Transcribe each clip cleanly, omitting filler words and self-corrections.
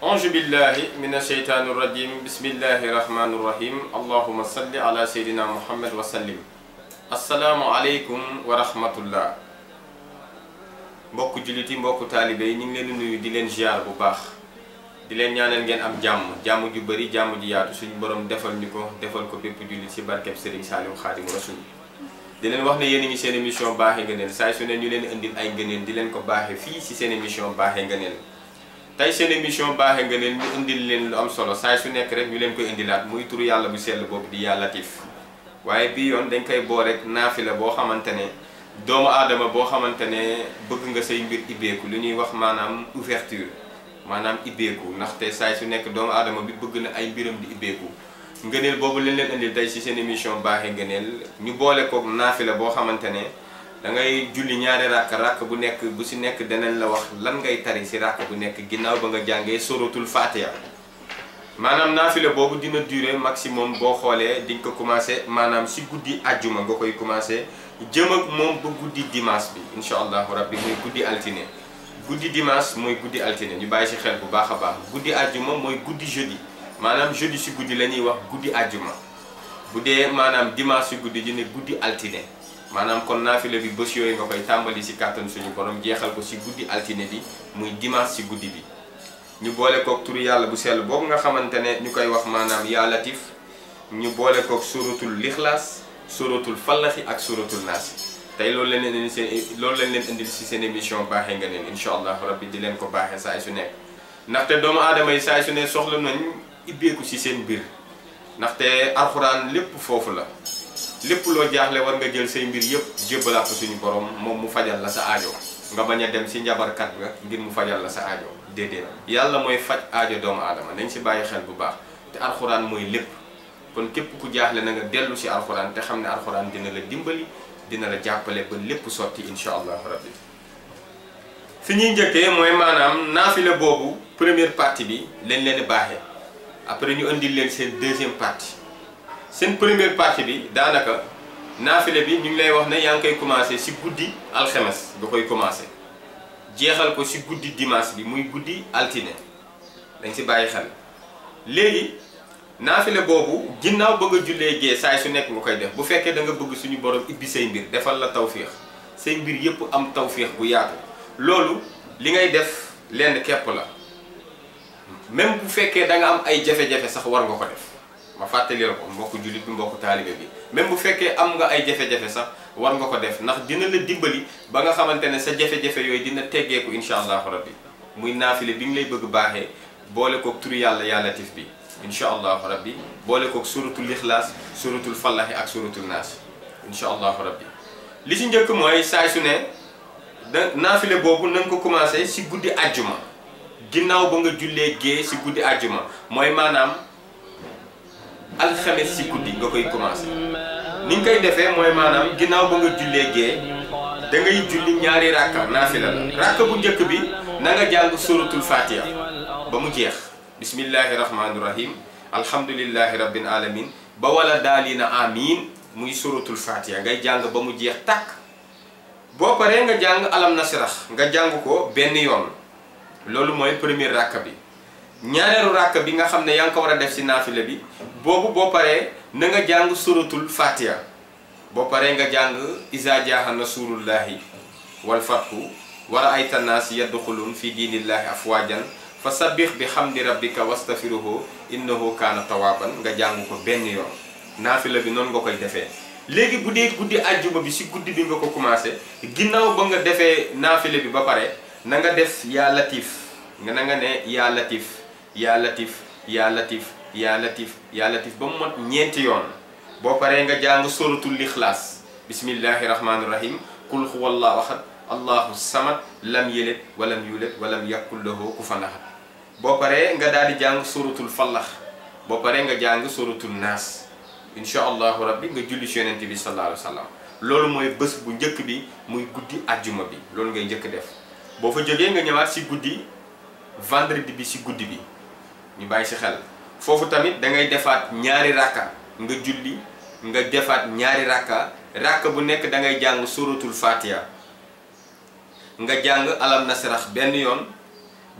أعوذ بالله من الشيطان الرجيم بسم الله الرحمن الرحيم اللهم صل على سيدنا محمد وسلم السلام عليكم ورحمة الله mbokk jullit yi mbokk taalibe yi ñu ngi leen di nuyu di leen ziar bu baax di leen ñaanal ngeen am jàmm ju bari jàmm ji yaatu suñu borom defal ñu ko defal ko bépp jullit ci barkeb Serigne Saliou Khadimou Rassoul di leen wax ne yéen a ngi seen émission baaxee ngëneel saa su ne ñu leen indil ay ngëneel di leen ko baaxee fii ci seen émission baaxee ngëneel tey seen émission baaxee ngëneel ñu indil leen lu am solo saa su nekk rek ñu leen koy indilaat muy turu yàlla bu sell boobu di Yaa Latif waaye bii yoon dañ koy boo rek naafila boo xamante ne doomu aadama boo xamante ne bëgg nga say mbir ibbeeku lu ñuy wax maanaam ouverture maanaam ibbeeku ndaxte saa su nekk doomu aadama bi bëgg na ay mbiram di ibbeeku ngëneel boobu leen leen indil tey ci seen émission baaxee ngëneel ñu boole kook naafila boo xamante ne da ngay julli ñaari rakk bu nekk bu ci nekk danañ la wax lan ngay tari ci rakk bu nekk ginnaaw ba nga jàngee suratul Fatiha maanaam naafila boobu dina durer maximum boo xoolee di nga ko commencé maanaam ci guddi àjjuma nga koy commencé jëm ak moom ba guddi dimanche bi incha allahu rabbi mooy guddi altine guddi dimanche mooy guddi altine ñu bàyyi ci xel bu baax a baax guddi àjjuma mooy guddi jeudi maanaam jeudi ci guddi la ñuy wax guddi àjjuma bu dee maanaam dimanche ci guddi ji ne guddi altine maanaam kon naafila bi bés yooyu nga koy tàmbali ci kàttan suñu borom jeexal ko ci guddi altine bi muy dimanche ci guddi bi ñu boole kook turu yàlla bu sell boobu nga xamante ne ñu koy wax maanaam Yaa Latif ñu boole kook suratul lixlaas suratul fallaxi ak suratul naas tey loolu lañ leen indil ci seen émission baaxee ngëneel incha allah rabbi di leen ko baaxee saa su nekk ndaxte doomu aadama yi saa su ne soxla nañ ibbeeku ci seen mbir ndaxte alxuraan lépp foofu la lépp loo jaaxle war nga jël say mbir yëpp jébbalaat ko suñu borom moom mu fajal la sa aajo nga bañ a dem ci njabarkat nga ngir mu fajal la sa aajo déedéet yàlla mooy faj aajo doomu aadama nañ ci bàyyi xel bu baax te alxuraan mooy lépp kon képp ku jaaxle na nga dellu ci alxuraan te xam ne alxuraan dina la dimbali dina la jàppale ba lépp sotti incha allahu rabbi fi ñuy njëkkee mooy maanaam naafila boobu première partie bi lañ leen baaxee après ñu indil leen seen deuxième partie seen première partie bi daanaka naafila bi ñu ngi lay wax ne yaa ngi koy commencé ci guddi alxemes nga koy commencé jeexal ko ci guddi dimanche bi muy guddi altine dañ ci bàyyi xel léegi naafile boobu ginnaaw ba nga jullee gee saay su nekk nga koy def bu fekkee da nga bëgg suñu borom ibbi say mbir defal la tawféex say mbir yépp am tawféex bu yaatu loolu li ngay def lenn képp la même bu fekkee da nga am ay jafe-jafe sax war nga ko def ma fàttali la ko mbokku jullit bi mbokku taalibe bi même bu fekkee am nga ay jafe-jafe sax war nga ko def ndax dina la dimbali ba nga xamante ne sa jafe-jafe yooyu dina teggeeku incha allahu rabbi muy naafile bi nga lay bëgg baaxee boole kook turu yàlla Yaa Latif bi incha allahu rabbi boole kook suratul ixlaas suratul fallaxi ak suratul naas incha allahu rabbi li ci njëkk mooy saay su ne da naafile boobu na nga ko commencé ci guddi àjjuma ginnaaw ba nga jullee gée ci guddi àjjuma mooy maanaam alxames ci guddi nga koy commencé ni nga koy defee mooy maanaam ginnaaw ba nga jullee gée da ngay julli ñaari rakka naafila la rakka bu njëkk bi na nga jàng suratul fatiha ba mu jeex bismillahi rahmaani rahim alhamdulillahi rabbil alamin ba wala daalina amin muy suratul fatiha ngay jàng ba mu jeex tàkk boo paree nga jàng alam nasrax nga jàng ko benn yoon loolu mooy premier rakka bi ñaareelu rakka bi nga xam ne yaa ngi ko war a def ci naafila bi boobu boo paree na nga jàng suratul fatiha boo paree nga jàng iza jaaha nasrullahi wal fathu wa ra'ayta an-naasa yadxuluuna fi diinillahi afwaajan fa sabbih bi hamdi rabbika wastaghfirhu innahu kaana tawaaban nga jàng ko benn yoon naafila bi noonu nga koy defee léegi bu dee guddi àjjuma bi ci guddi bi nga ko commencé ginnaaw ba nga defee naafila bi ba pare na nga def Yaa Latif nga na nga ne Yaa Latif Yaa Latif Yaa Latif Yaa Latif Yaa Latif ba mu mot ñeenti yoon boo paree nga jàng suratul ixlaas bismillahi rahmaani rahim qul huwallahu ahad allahu samad lam yalid walam yulad walam yakul lahu kufuwan ahad boo paree nga daal di jàng suratul fallax boo paree nga jàng suratul naas incha allahu rabbi nga julli ci yonent bi sallallahu alayhi wa sallam loolu mooy bés bu njëkk bi muy guddi àjjuma bi loolu ngay njëkk def boo fa jógee nga ñëwaat ci guddi vendredi bi ci guddi bi ñu bàyyi ci xel foofu tamit da ngay defaat ñaari rakka nga julli nga defaat ñaari rakka bu nekk da ngay jàng suratul fatiha nga jàng alam nasrax benn yoon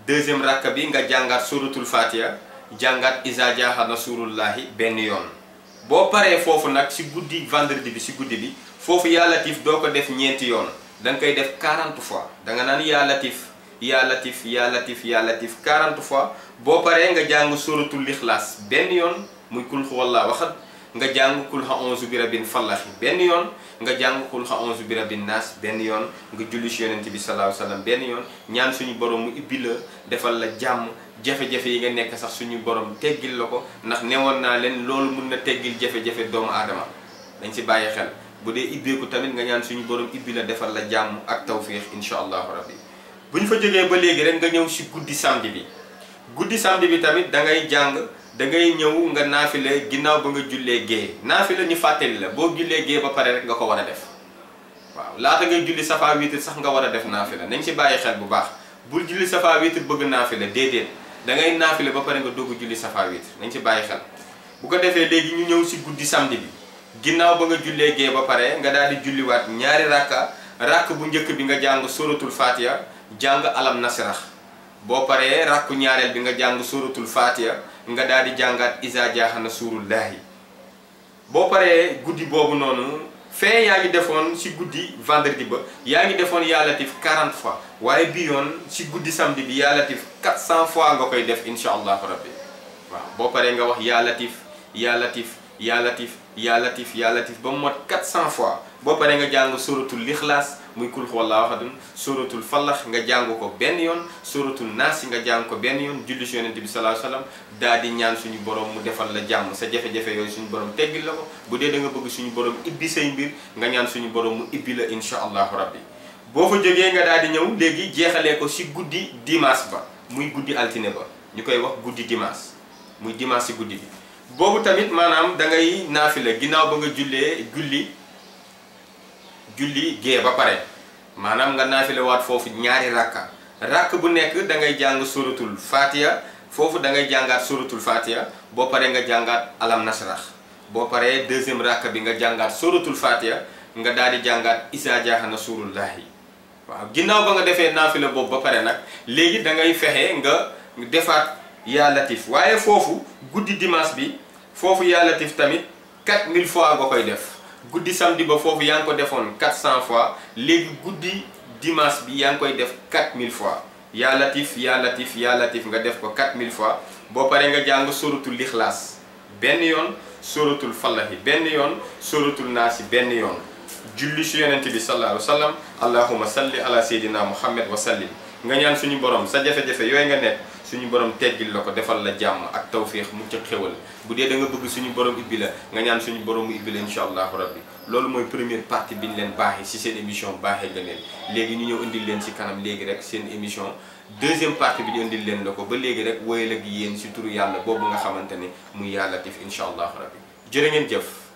deuxième rakka bi nga jàngaat suratul fatiha jàngaat iza jaa nasrullahi benn yoon. boo paree foofu nag si guddi vendredi bi si guddi bi foofu yaa latif doo ko def ñeenti yoon da nga koy def 40 fois da nga naan yaa latif yaa latif yaa latif yaa latif 40 fois. boo paree nga jàng suratul ixlaas benn yoon muy kul huwallahu ahad nga jàng kul a'uuzu bi rabbil falaq benn yoon nga jàng kul a'uuzu bi rabbin naas benn yoon nga julli ci yonent bi sallallahu alayhi wasallam benn yoon ñaan suñu borom mu ibbi la defal la jàmm jafe-jafe yi nga nekk sax suñu borom teggil la ko ndax newoon naa leen loolu mun na teggil jafe-jafe doomu aadama dañ ci bàyyi xel. bu dee ibbeeku tamit nga ñaan suñu borom ibbi la defal la jàmm ak tawfiix incha allahu rabbi. bu ñu fa jógee ba léegi rek nga ñëw si guddi samedi bi guddi samedi bi tamit da ngay jàng da ngay ñëw nga naafile ginnaaw ba nga jullee gée naafile ñu fàttali la boo jullee gée ba pare rek nga ko war a def waaw laata ngay julli safa wiitir sax nga war a def naafile nañ ci bàyyi xel bu baax bul julli safa wiitir bëgg naafile déedéet da ngay naafile ba pare nga doog julli safa wiitir nañ ci bàyyi xel. bu ko defee léegi ñu ñëw si guddi samedi bi ginnaaw ba nga jullee gée ba pare nga daal di julliwaat ñaari rakk bu njëkk bi nga jàng suratul fatiha jàng alam nasrah boo paree rakku ñaareel bi nga jàng suratul fatiha nga daal di jàngaat iza jaa nasrullahi. boo paree guddi boobu noonu fee yaa ngi defoon si guddi vendredi ba yaa ngi defoon yaa latif 40 fois waaye bi yoon si guddi samedi bi yaa latif 400 fois nga koy def incha allahu rabbi. waaw boo paree nga wax yaa latif yaa latif yaa latif yaa latif yaa latif ba mu mot 400 fois. boo paree nga jàng suratul ixlaas muy kul huwallahu ahad suratul falax nga jàng ko benn yoon suratul naas nga jàng ko benn yoon julli ci yonent bi sallallahu alayhi wasallam daal di ñaan suñu borom mu defal la jàmm sa jafe-jafe yooyu suñu borom teggil la ko bu dee da nga bëgg suñu borom ibbi say mbir nga ñaan suñu borom mu ibbi la incha allahu rabbi. boo fa jógee nga daal di ñëw léegi jeexalee ko si guddi dimanche ba muy guddi altine ba ñu koy wax guddi dimanche muy dimanche si guddi bi boobu tamit maanaam da ngay naafila ginnaaw ba nga julli gée ba pare maanaam nga naafile waat foofu ñaari rakk bu nekk da ngay jàng suratul fatiha foofu da ngay jàngaat suratul fatiha boo paree nga jàngaat alam nasrah boo paree deuxième rakk bi nga jàngaat suratul fatiha nga daal di jàngaat iza jaa nasrullahi. waaw ginnaaw ba nga defee naafile boobu ba pare nag léegi da ngay fexe nga defaat yaa latif waaye foofu guddi dimanche bi foofu yaa latif tamit 4000 fois nga koy def. guddi samedi ba foofu yaa ngi ko defoon 400 fois léegi guddi dimanche bi yaa ngi koy def 4000 fois yaa latif yaa latif yaa latif nga def ko 4000 fois boo paree nga jàng suratul ixlaas benn yoon suratul falahi benn yoon suratul naasi benn yoon julli ci yonent bi sallallahu alayhi wa sallam allahumma salli ala sayyidina muhammad wa sallim nga ñaan suñu borom sa jafe-jafe yooyu nga nekk suñu borom teggil la ko defal la jàmm ak tawfiix mu ca xéwal bu dee da nga bëgg suñu borom ibbi la nga ñaan suñu borom mu ibbi la incha allahu rabbi. loolu mooy première partie bi ñu leen baaxee ci seen émission baaxee nga leen léegi ñu ñëw indil leen ci kanam léegi rek seen émission deuxième partie bi ñu indil leen la ko ba léegi rek wóyal ak yéen ci turu yàlla boobu nga xamante ne muy yaa latif incha allahu rabbi jërë ngeen jëf.